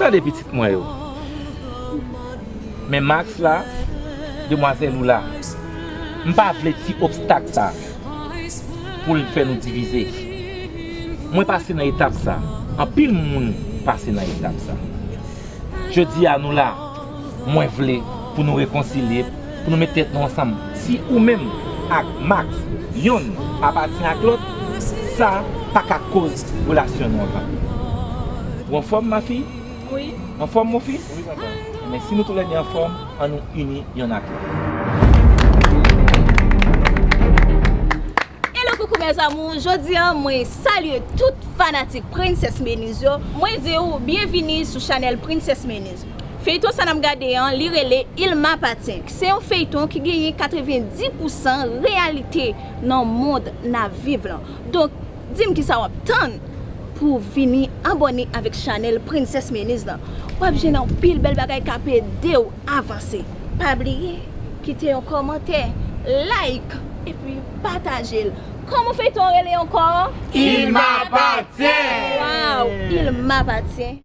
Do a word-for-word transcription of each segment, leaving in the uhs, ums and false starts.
Tande pitit mwen yo. Men Max la, demwazèl ou la. M pa vle ti obstak sa pou l fè nou divize. Mwen pase nan etap sa. Anpil moun pase nan etap sa. Jodi a nou la, mwen vle pou nou rekonsilye, pou nou met tèt nou ansanm. Si ou menm ak Max, yonn apatyen ak lòt, sa pa ka koz relasyon nou an kanpe. Ou anfòm, mafi? Wi. Anfòm, mon fils? Wi, papa. Men si nou toulède anfòm, ann nou ini yonn ak lòt. Hello, coucou mes amours, jodi a mwen salye tout fanatik Princess Menez yo. Mwen di w byenvini sou chanèl Princess Menez. Feyton sa n ap gade an, li rele Il m'appartient. Se yon feyton ki genyen katrevendi pousan reyalite nan mond n ap viv lan. Donk, di m kisa w ap tann pou w vini abòne avèk chanèl Princess Menez lan. W ap jwenn anpil bèl bagay k ap ede w avanse. Pa bliye, kite yon kòmantè, like, epi pataje l. Kòman feyton an rele ankò? Il m'appartient! Waw, Il m'appartient.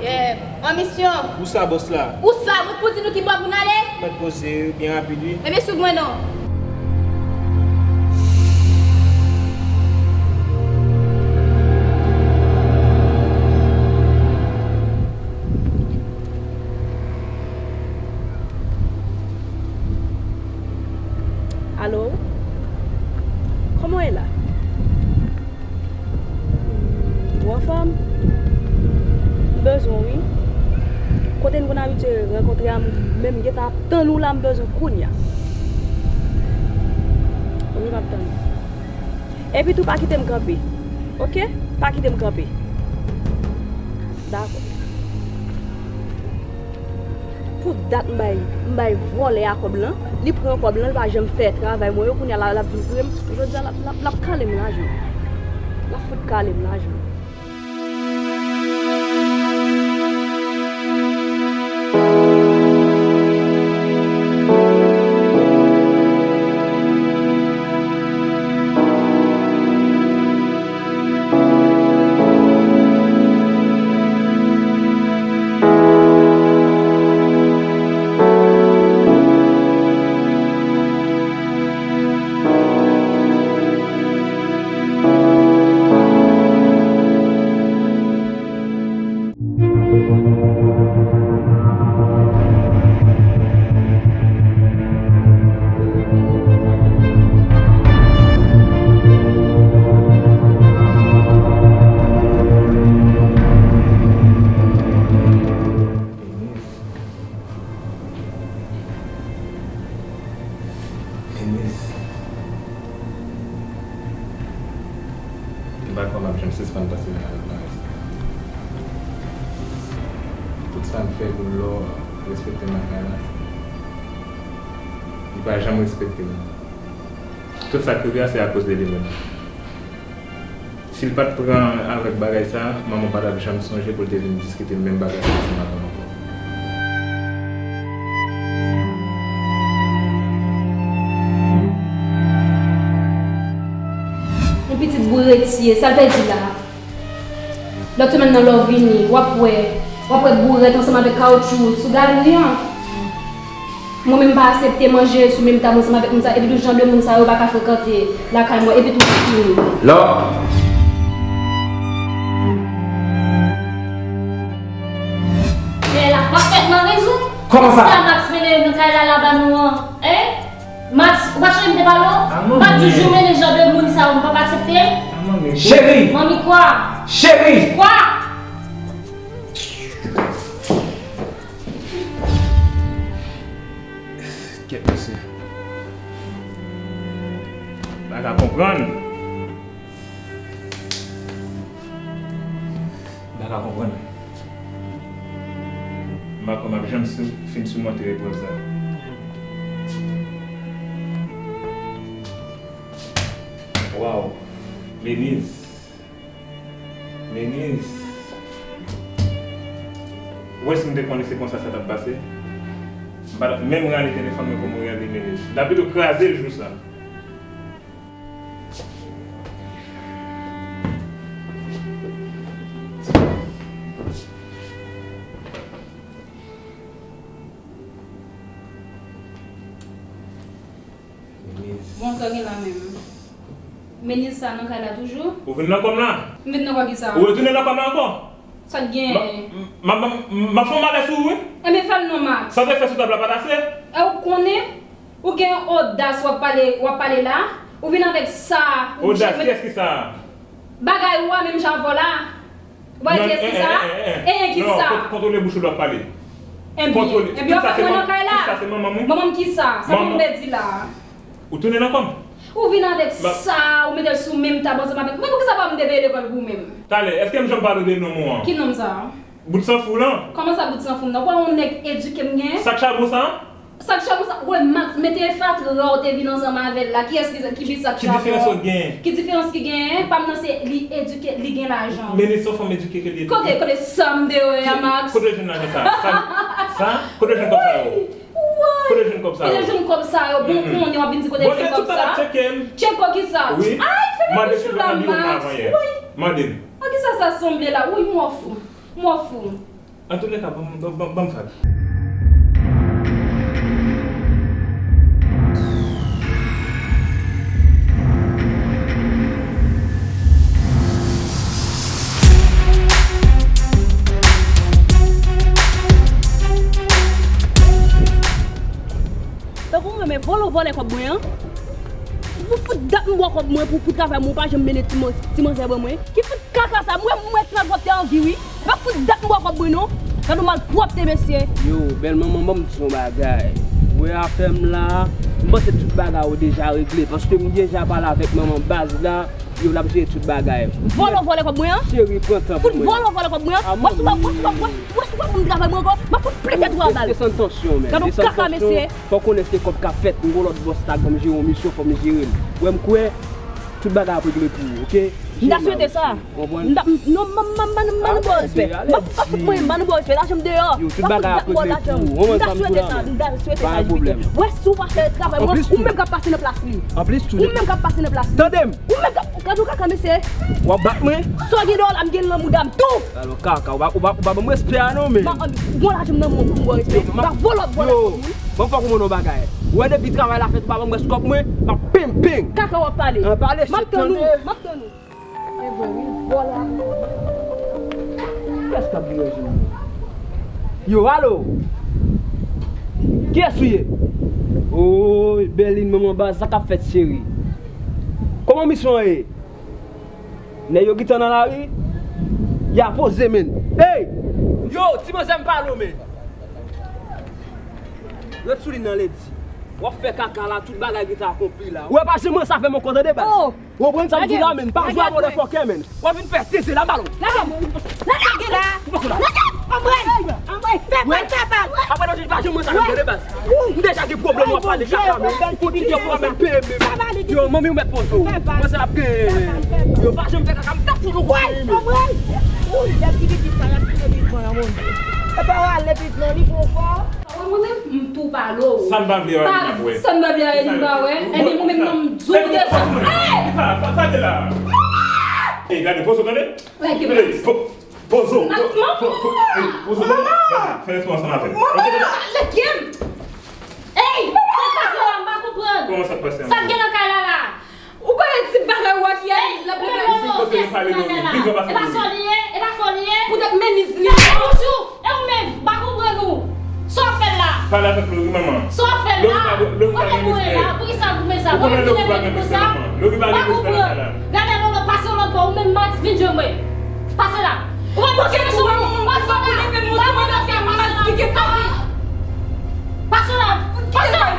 Yeah, an misyon. Ou sa, bòs la? Ou sa, mwen pou di nou ki bò pou n ale? Mèt poze, byen rapid, wi. Ebyen, swiv mwen non. Allô? Comment est là? Ou anfòm? M bezwen w, wi. Kote n konn abitye rankontre a, m menm gentan ap tann ou la, m bezwen w kounye a. Wi, m ap tann ou. Epi tou, pa kite m kanpe. Oke? Pa kite m kanpe. Dakò. Pou dat m bay, m bay vòlè a kòb lan, li pran kòb lan, li pa janm fè travay mwen yo, kounye a la, l ap vin priye m. Jodi a, l ap, l ap, l ap kale m lajan. L ap fout kale m lajan. Enis. M pa kwè m ap janm sispann panse nan Maris. Tout sa m fè pou l lò, respekte m lakay la, li pa janm respekte m. Tout sa k rive a, se akoz de li menm. Si l pa t pran avèk bagay sa a, manman w pa t ap janm sonje pou l te vin diskite menm bagay sa a ansanm avè m ankò. Yon pitit boure ti ye, sa l fè di la. Lòt semèn nan lè w vini, w ap wè, w ap wè bourèt ansanm avèk kawotchou sou galri an. Mwen menm m pa aksepte manje sou menm tab ansanm avèk moun sa, epi tou jan de moun sa yo pa ka frekante lakay mwen, epi tou m fini. Lò. Lè la pa fèt nan rezon. Kòman sa? Sa Max mennen nan kay la la ba nou an, en? Max, ou pa cheri m te pale w? Ah, manmi. M pa toujou mennen jan de moun sa yo, m p ap aksepte. Ah, manmi. Cheri! Manmi kwa? Cheri! Kwa? Kèt mesye. M pa ka konprann. M pa ka konprann. M pa kwè m ap janm sou, fin simonte eprèv sa. Waw. Meniz. Meniz. Ou wè si m te konnen se konsa sa t ap pase? M pa t ap menm rale telefòn mwen pou mwen rele Meniz. M ta pito kraze l jou sa. Meniz. Bon, sa gen la menm. Meniz sa nan kay la toujou? Ou vin nan kòm la? M vin nan kòm kisa? Ou retounen nan kòm la ankò? Sa k gen? M, m, m, m, m ap fè yon malè sou ou, wi. Enben, fè l non, Max. Sa w te fè sou tab la pa t ase? E ou konnen? Ou gen odas w ap pale, w ap pale la? Ou vin avèk sa, ou... Odas, kiyès ki sa? Bagay ou a menm jan avè w la. Ou pa di eski sa? E, e, e, e. E, e, kisa? Non, kont-, kontwole bouch ou lè w ap pale. Ebyen, kontwole. Ebyen, w ap fè mwen nan kay la. Tout sa se manman m, wi. Manman m kisa? Sa manman m te di la. Ou tounen nan kòm? Ou vin avèk sa, ou mete l sou menm tab ansanm avèk. Men poukisa pa m te peye lekòl pou ou menm? Talè, èske m janm pale w de non mwen an? Ki non sa? Bout san fou lan. Kòman sa bout san fou m nan? Ou pa wè yon nèg edike m gen? Sak chabon sa? Sak chabon sa? Wè Max, men te fatra w te vin ansanm avè l la. Kiyès ki, ki pi sak chabon? Ki diferans yo genyen? Ki diferans ki genyen? Pa m nan se li edike, li gen lajan. Men li se yon fanm edike ke li edike. Kote, kote sa m te wè a, Max? Kote w jwenn lajan sa? Sa, sa? Kote w jwenn kòb sa yo? Woy! Kote w jwenn kòb sa yo? Kote w jwenn kòb sa yo? Bon, konnen w ap vin di kote l jwenn kòb sa? Tcheke m. Tcheke w kisa? Wi. Ay, fè m bouch ou la, Max. Woy. Mande l. A kisa sa sanble la? Woy, m wè w fou. M wè w fou. Antouleka, ban m, ban, ban, ban m fè l. Tankou mwen, men vòlè w vòlè kòb mwen an. Ou fout dat m bwè kòb mwen pou, pou travay mwen, ou pa janm mennen ti man-, ti manzè ban mwen. Ki fout kaka sa, mwen, mwen ti malpwòpte anvi, wi. Pa fout dat m bwè kòb mwen non. Gade yon malpwòpte, mesye. Yo, bèl manman, ban m di yon bagay. Ou wè afè m la, m panse tout bagay yo deja regle, paske m deja pale avèk manman baz la, yo, l ap jere tout bagay. Vòlè w vòlè kòb mwen an? Cheri, pran tan pou mwen. Fout vòlè w vòlè kòb mwen an? Wè si w pa, wè si w pa, wè si w pa, wè si w pa pou m travay mwen ankò, m ap fout plete twa bal. Desann tansyon, men. Gade yon kaka, mesye. Fò w konnen se kòb k ap fèt, m gon lòt bòs la k ban m jere yon misyon, fò m jere l. Wè m kwè, tout bagay ap regle pou ou, oke? M ta swete sa. Konprann? M ta, non, m, m, m, m, m, m, m, ba w respè. M ap fè tout mwen, m pa nan ba w respè. Lajan m deyò. Yo, tout bagay ap regle pou ou. M ta swete sa, m ta swete sa. Pa gen pwoblèm. Wè, si w pa fè travay mwen, ou menm k ap pase nan plas li. Anplis, tou de. Ou menm k ap pase nan plas li. Tande m. Ou menm k ap, gade yon kaka, mesye. W ap bat mwen? Sa w gen deyò la, m gen l nan mouda m tou. Alò, kaka, ou pa, ou pa, ou pa ban m respè a non, men. M ap, bon, lajan m nan men w pou m ba w respè. M ap vòlè w vòlè. Yo, bon, fòk ou konprann yon bagay. Ou wè depi travay la fèt, ou pa ban m rès kòb mwen, m ap penpeng. Kaka w ap pale. An pale, m ap tann ou, m ap tann ou. E vre wi, vòlè. Kiyès k ap vire jwenn mwen? Yo, alo? Kiyès ou ye? Oy, Bèlin, manman baz, sa k ap fèt, cheri? Kòman misyon an ye? Nèg yo gentan nan lari? Ya poze, men. Ey! Yo, ti manzè m pale w, men. Ret sou liy nan, lady. W ap fè kaka la, tout bagay gentan akonpli la. Ou wè pa janm ranse avè m ankò, tande, baz. Ou konprann sa m di w la, men? Pa jwe a motherfucker, men. W ap vin fè tete la, balon. Lage m. Lage la. Ou pa sou la. Lage m. Anmwey. Anmwey. Fè bal, fè bal. Apre nou pa janm ranse avè m, tande, baz. M deja gen pwoblèm w ap pale kaka, men. Ou konn ki gen pwoblèm peye, men. Yo, manmi, ou mèt poze w. Mwen, sa ap gen. Yo, pa janm fè kaka, m t ap fout ou kote. Woy, woy. Woy, lè pitit sa, y ap kite pitit mwen nan moun. E pa w ale pitit mwen, li pran kò. Mwen menm, m tou pale w. Sa m pa vle a, li pa wè. Sa m pa vle a, li pa wè. Ebyen, mwen menm, non, m di w deja. Sa, sa, sa te la. Ey, gade, poze w, tande. Poze w. Poze w. Poze w. Fè respè ansanm avè m. Manman, lèk m. Ey, sa k pase la, m pa konprann. Kòman sa k pase? Sa k gen nan kay la la? Ou pa wè ti bagay ou a ki a la, la. Ou pa wè ti bagay ou a ki a la. E pa sa w li ye, e pa sa w li ye. Poutèt Meniz li. E ou menm, m pa konprann ou. Sa w fè la? Pale avèk Lori, manman. Sa w fè la? Lori pa gen respè. Poukisa w goumen sa? Ou konnen Lori pa gen respè, manman. Lori pa gen respè nan kay la. Gade Lolo, pase lòt bò, ou menm Max vin jwenn mwen. Pase la. Ou pa pase la. Pase la. Pase la. Pase la.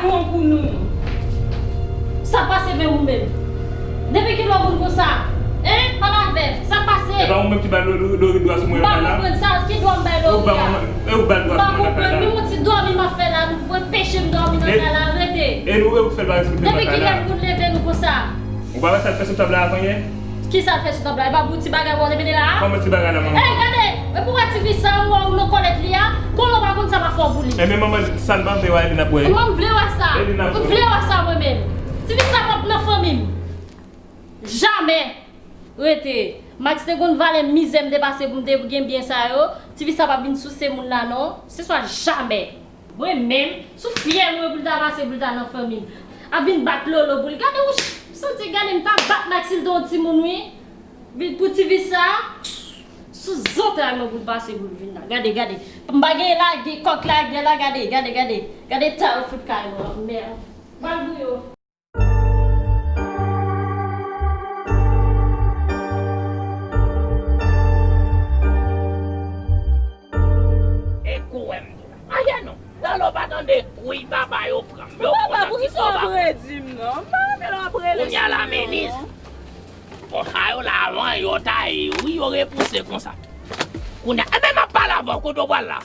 Sa pase men ou menm. Depi kilè w konn konsa? Hein? Pale avè m. Sa pase? E pa ou menm ki ba Lori dwa sou mwen nan kay la? M pa konprann sa. Ki dwa m bay Lori a? E ou ba l dwa sou mwen nan kay la? M pa konprann. Menm yon ti dòmi m ap fè la, nou pran peche m dòmi nan kay la, rete. E nou, e ou k fè l pa respekte m nan kay la? Depi kilè m konn leve nou konsa? Ou pa wè sa l fè sou tab la avan yè? Kisa l fè sou tab la? E pa pou ti bagay w ap mete la a? Kòman ti bagay la, manman? Ey, gade! E pou wè ti fi sa, m wè w nan kòlèt li a, konnen w pa konn sa m ap fè w pou li. Ebyen, manman, sa l pa vle a, Elina, pou wè. Mwen, m vle wè sa. Elina, m vle wè sa, mwen menm. Ti fi sa p ap nan fanmi m. Jamè! Rete. Max te konn valè mizè m te pase pou m te gen byen sa yo. Ti fi sa p ap vin souse moun la, non. Se swa jamè. Mwen menm, sou fyèl mwen pou l ta pase, pou l ta nan fanmi m. Ap vin bat Lolo pou li. Gade ou ch-, m santi, gade m ta bat Max si l te yon timoun, wi. Vin pou ti vi sa, sou zantray mwen pou l pase, pou l vin la. Gade, gade. M pa gen lage, kòk lage la, gade, gade, gade. Gade ta yo fout kay mwen, mèd. Bal bouyo. E kouwè m di w la. Ayè non. Lalo pa tande kwi papa yo pran m. Yo papa, poukisa w ap redi m non? M pa renmen lè w ap rele sou m non. Kounye a la, Meniz. Bon, sa yo la avan yo taye yo, wi, yo repouse konsa. Kounye a, enben m ap pale avè w, kote w pral la?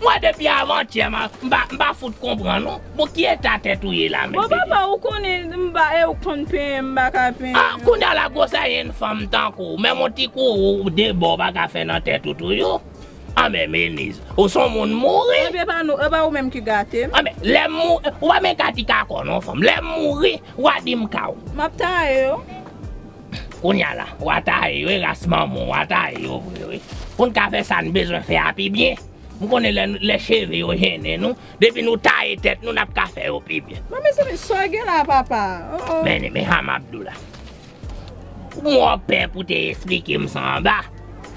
Mwen depi avantyè, m pa, m pa fout konprann ou. Bon, ki eta tèt ou ye la menm? Bon, papa, ou konnen m pa, e ou konn penyen, m pa ka penyen. Ah, kounye a la gwosè yon fanm tankou w, menm yon ti kou ou de bò w pa ka fè nan tèt ou toujou. Anben, Meniz, ou se yon moun mouri. Ebyen, pa nou, e pa ou menm ki gate m. Anben, lè m mouri, ou pa menm ka ti ka kò non, fanm. Lè m mouri, w a di m ka w. M ap taye yo. Kounye a la, w a taye yo, e ras manman w, w a taye yo vre, wi. Pou n ka fè sa n bezwen fè a pi byen. M konnen lè, lè cheve yo jennen nou, depi nou taye tèt nou, n ap ka fè yo pi byen. Bon, mezanmi, sa w gen la, papa? Oh, oh. Men, men, sa m ap di w la. Ou wè w pè pou te esplike m sa anba.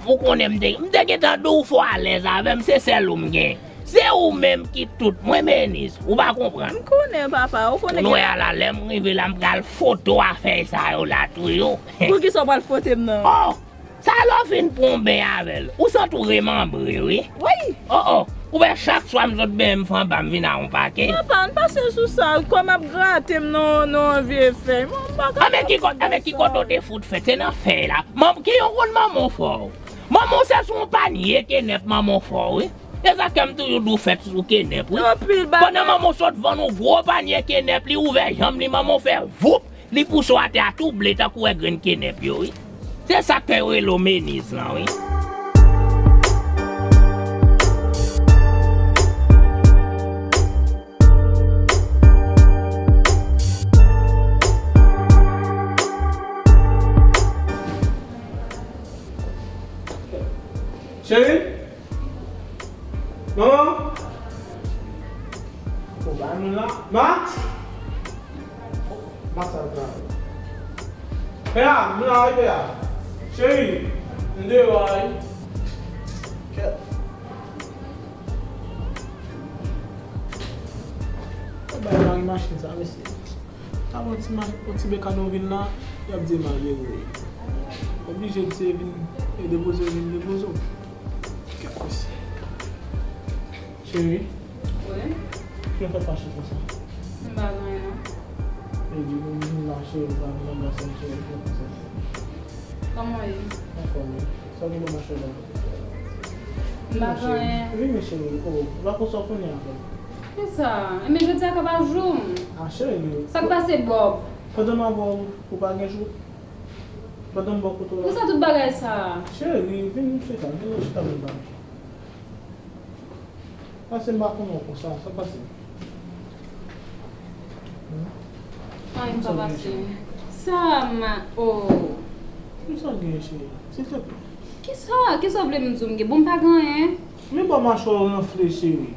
Ou konnen m te, m te gentan di w fò alèz avè m, se sèl ou m gen. Se ou menm ki tout mwen, Meniz. Ou pa konprann. M konnen, papa, ou konnen. Pou nou wè a la, lè m rive la, m pral foto afè sa yo la toujou. Poukisa w pral foto m nan? Oh! Sa lè w fin pran yon beny avè l, ou santi w remanbre, wi. Wi. Oh, oh. Ou wè chak swa m sot benyen m fè anba m vin a yon pake. Papa, ann pase sou sa, kò m ap grate m nan, nan yon vye fèy. Mwen, m pa ka. Anben ki kote, anben ki kote w te fout fèt? Se nan fèy la. Manman, ki yon konn manman w fè w? Manman w se sou yon panye kenèp manman w fè w, wi. E sa k fè m toujou di w fèt sou kenèp, wi. Anpil bagay. Pandan manman w sot vann yon gwo panye kenèp, li ouvè janm li, manman w fè voup, li pouse w atè a tou ble tankou wè grenn kenèp yo, wi. Se sa k fè yo rele w Meniz lan, wi. Cheri? Manman? Ou bay moun la? Max? Max al travay. Pè a, m la wi, pè a. Cheri, m deyò a wi. Kèt. Ou bay mari machin sa, mesye. Sa bon ti ma-, bon ti mekano vin la, y ap di malere. Oblije di se vin e depoze w, vin depoze w. Kèt mesye. Cheri. Wi? Ki w fè fache konsa? M pa gen anyen non. E di pou m vin la cheri, m pa vin anbrase m cheri, ki w fè sa? Kòman w ye? Anfòm wi. Sa w gen pou mache la? M pa gen anyen. Vini cheri, o, ou pa konsa w konnen avè m. Kisa? Enben, jodi a ka pa jou m. Ah, cheri. Sa k pase, Bob? Pandan m avè w, ou pa gen jou? Pandan m bò kote w la? Kisa tout bagay sa? Cheri, vin chita, vin chita, vin ba m. Pase m pa konnen w konsa, sa pase. Hmm? Anyen pa pase. Sa ma, oh. Kisa w gen, cheri? Silteplè. Kisa? Kisa w vle m di w m gen? Bon, m pa gen anyen. Men bò machwè w ranfle, cheri.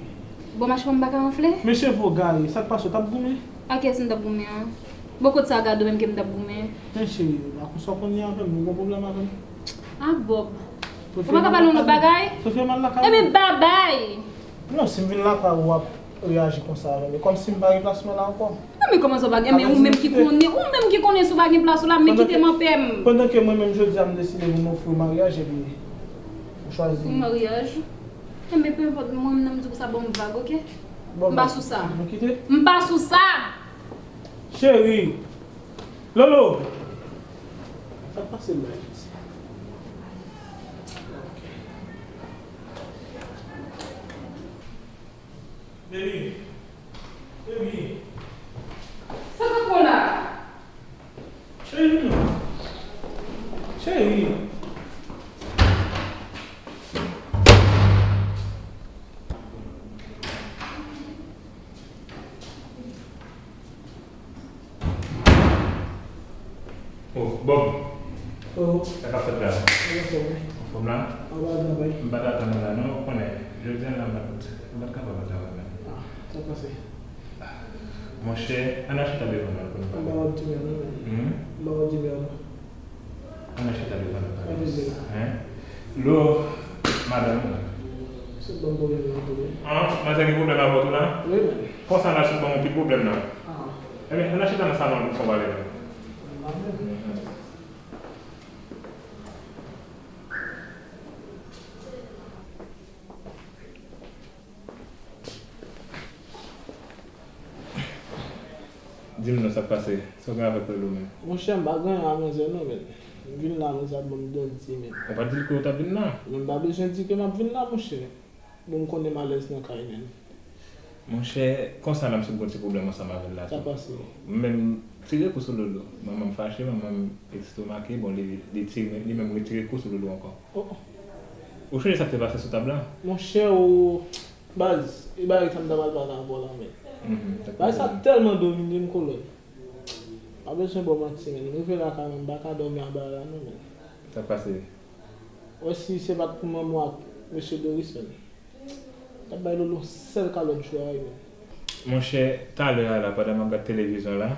Bò machwè m pa ka ranfle? Men cheve w gaye, sa k pase, w t ap goumen? A kiyès m t ap goumen an? Bò kot sa gade w menm ke m t ap goumen? Men cheri, a konsa w konn ye avè m, ou gon pwoblèm avè m? A Bob. Ou pa ka pale yon lòt bagay? Sa fè mal lakay ou? Ebyen, babay! Non, si m vin lakay ou, w ap reyaji konsa avè m. E kòmsi m pa gen plas mwen la ankò. Non, men kòman sa w pa gen? Men ou menm ki konnen, ou menm ki konnen si w pa gen plas ou la, men kite m anpè m. Pandan ke mwen menm jodi a m deside pou m ofri w maryaj, epi ou chwazi. Pou maryaj? Enben, pe enpòt, mwen menm nan m di w sa, ban m vag, oke? M pa sou sa. M pa sou sa! Cheri! Lolo! Sa k pase la, isi? Baby! Baby! Sa k ap fè w la? Cheri, non. Cheri. Oh, Bob. Oh. Sa k ap fèt la? Mwen anfòm, wi. Anfòm la? Anba travay. M pa t atann ou la, non, ou konnen. Jodi a la, m pa t, m pa t kapab al travay, non. Ah, sa pase? Monchè, ann al chita devan nan pou nou pale. M pa wè w di m non, men. Hmm? M pa wè w di m non. Ann al chita devan nan pale. Ann al chita. Hein? Lo, madanm ou la. Se ban m pwoblèm nan tou, wi. An, manzè gen pwoblèm avè w tou la? Wi, men. Konsa la sot ban m yon pil pwoblèm nan. Ah. Ebyen, ann al chita nan salon an pou fè yon pale la. Ann al. Di m non, sa k pase? Sa w gen avèk Lolo menm? Monchè, m pa gen anyen a manzè non, men. M vin la, manzè ap ban m dandi, men. Ou pa t di l ke w t ap vin la? Men m pa bezwen di ke m ap vin la, monchè. Bon, m konnen m alèz nan kay, men. Monchè, konsa la, m sot gon ti pwoblèm ansanm avè l la tou. Sa pase? M menm tire kou sou Lolo. Manman m fache, manman m estomake, bon, li, li tire, li menm retire kou sou Lolo ankò. Oh, oh. Ou sonje sa k te pase sou tab la? Monchè, ou, baz, e bagay sa m ta pral pale avè w la, men. Mhm, bagay sa tèlman domine m, kolòn. Pa bezwen ba w manti, men. M rive lakay mwen, m pa ka dòmi anba la, non, men. Sa k pase? Wè si se pa t pou manman w ak mesye Doris, men. T ap bay Lolo sèl kalòt jou a, wi, men. Monchè, talè a la, pandan m ap gad televizyon la,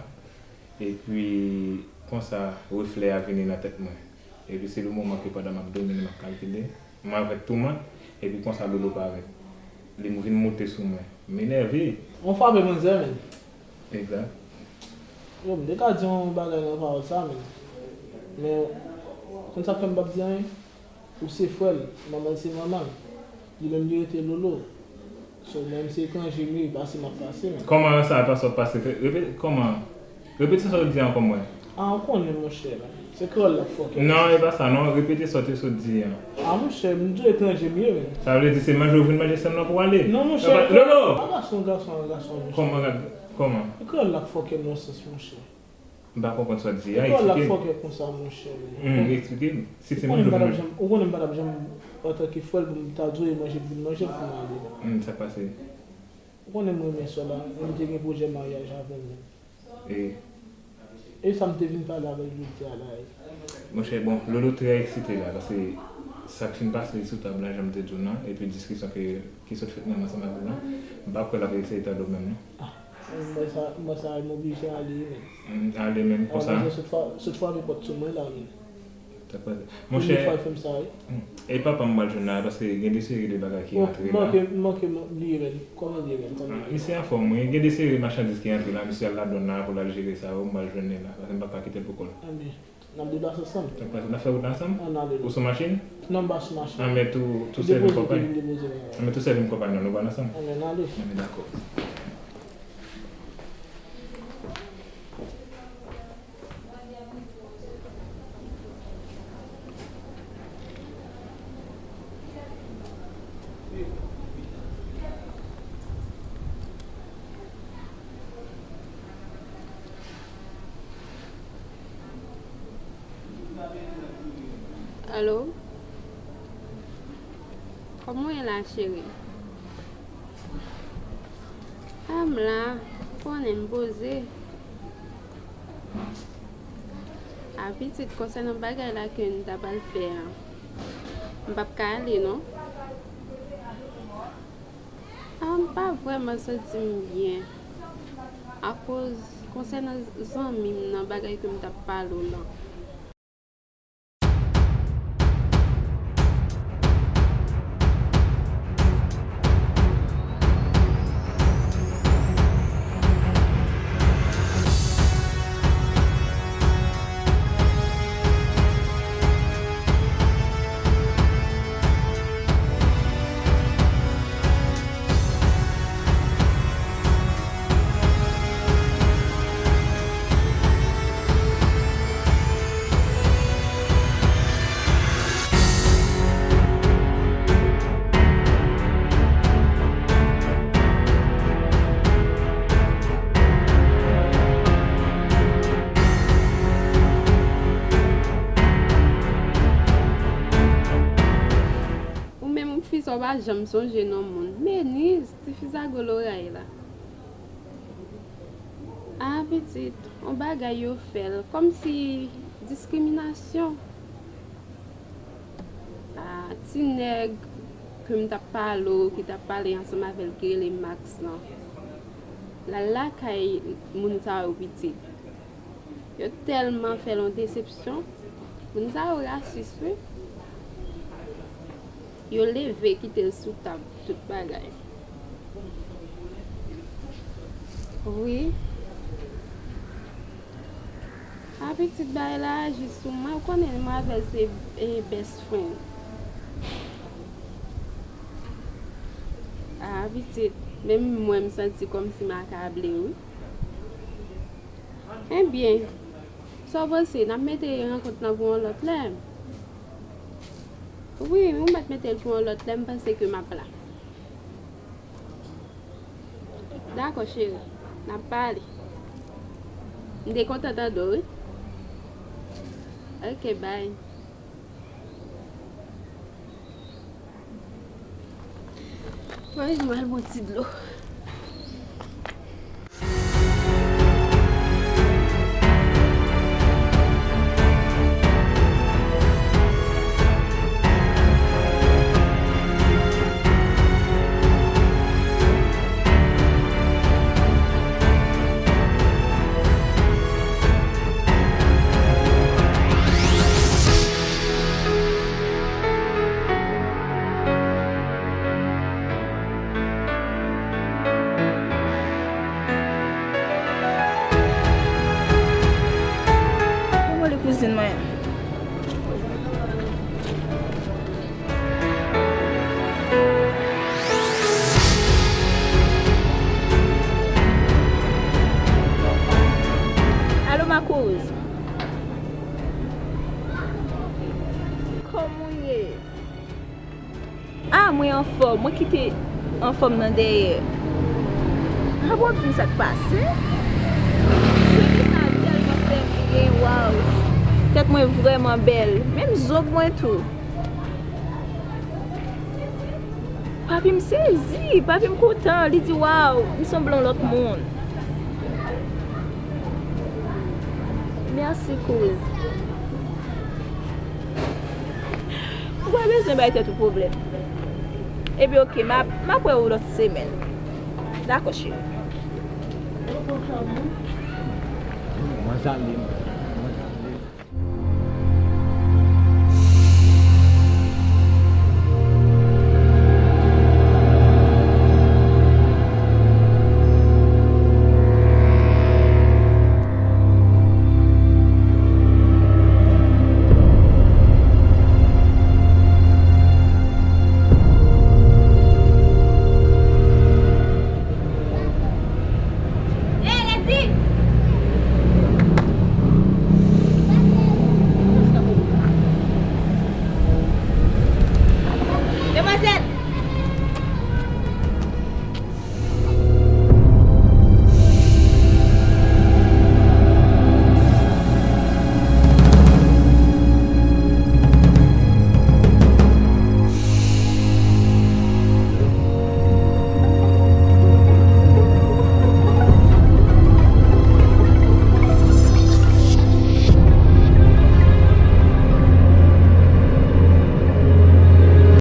epi konsa, reflè a vini nan tèt mwen. Epi se le moman ke pandan m ap domine, m ap kalkile, mwen avèk toumant, epi konsa Lolo parèt. Li vin moute sou mwen. M enève. On frape manzè, men. Egzak. Yo, m te ka di yon bagay nan pawòl sa, men. Men, konn sa k fè m p ap di anyen? Ou se frè l, manman l se manman l. Li menm li rete Lolo. So, menm se etranje m ye, pase m ap pase, men. Kòman sa pase w ap pase? Repete, kòman? Repete sa w di ankò mwen. Ah, ou konnen, monchè, men. Se kreyòl la k fòkè. Non, e pa sa, non. Repete sa w te sot di an. Ah, monchè, m di w etranje m ye, men. Sa vle di se manje w vin manje sèm nan pou w ale? Non, monchè. Lolo! Pa gason, gason, gason, monchè. Kòman, kòman? Se kreyòl la k fòkè nonsans, monchè. M pa konprann sa w di a, eksplike m. Poukisa w ap fòkè konsa, monchè? Hmm, eksplike m. Si se manje w vin manje. Ou konnen m pa t ap janm, antanke frè l, pou m ta di w e manje pou vin manje pou m ale. Hmm, sa k pase? Ou konnen m renmen sè w la, e m te gen pwojè maryaj avè l menm. E? E sa m te vin pale avè l jodi a la. Monchè, bon, Lolo trè eksite la, paske sa k fin pase sou tab la, jan m te di w nan, epi diskisyon ke, ki sot fèt nan ansanm avè l lan, m pa kwè l ap eseye tande w menm, non. Ah. M wè sa, m wè sa, m oblije ale, men. Mm, ale menm konsa? Monchè, sot fwa, sot fwa, men pòt sou mwen la, men. Sa k pase? Monchè, premye fwa l fè m sa, wi. Mm. E papa m pral jwenn la, paske gen de seri de bagay ki rantre la. Manke, manke, m bliye, men. Kòman l ye, men? Kòman l ye? Ah, misye anfòm, wi. Gen de seri machandiz ki rantre la, misye al ladwann la pou l al jere sa yo, m pral jwenn li la, paske m p ap ka kite l pou kò l. Anben. N ap deplase ansanm. N ap fè wout la ansanm? Ann ale. Ou sou machin? Non, m pa sou machin. Anben, tou, tou sèvi m konpay. Depoze, depoze, depoze. Anben, tou sèvi m konpay, non, nou pral ansanm? Anben, n ale. Anben, dakò. Alo? Kòman w ye la, cheri? A, m la, ou konnen m poze. A, pitit, konsènan bagay la ke n ta pral fè a, m p ap ka ale, non. A, m pa vrèman santi m byen. Akoz, konsènan zanmi m nan, bagay ke m t ap pale w lan. Ou menm, ou fi sa, w pa janm sonje non moun. Meniz, ti fi sa gwo loray la. A, pitit, yon bagay yo fè l, kòmsi diskriminasyon. A, ti nèg ke m t ap pale w, ki t ap pale ansanm avè l, ki rele Max lan. L al lakay moun sa yo, pitit. Yo tèlman fè l yon desepsyon. Moun sa yo rasis, wi. Yo leve kite l sou tab, tout bagay. Wi. A, pitit, bagay la aji sou mwen. Ou konnen mwen avè l se, e, best friend. A, pitit, menm mwen m santi kòmsi m akable, wi. Ebyen, sa w panse, n ap mete rankont lan pou yon lòt lè? Wi, ou mèt mete l pou yon lòt lè, m panse ke m ap la. Dakò, cheri, n ap pale. M te kontan tande w, wi. Oke, bay. Mwen al bwè ti dlo. Mwen rele kouzin mwen. Alo, ma kouz. Kòman w ye? A, mwen anfòm. Mwen kite anfòm nan dèyè. A, bon, w ap di m sa k pase? Cheve sa tèlman fè m byen, waw. Tèt mwen vrèman bèl. Menm zong mwen tou. Papi m sezi, papi m kontan, li di, "Waw, m sanble yon lòt moun." Mèsi, kouz. Ou pa bezwen bay tèt ou pwoblèm. Ebyen, oke, m ap, m ap wè w lòt semèn. Dakò, cheri. Mwen salye nou.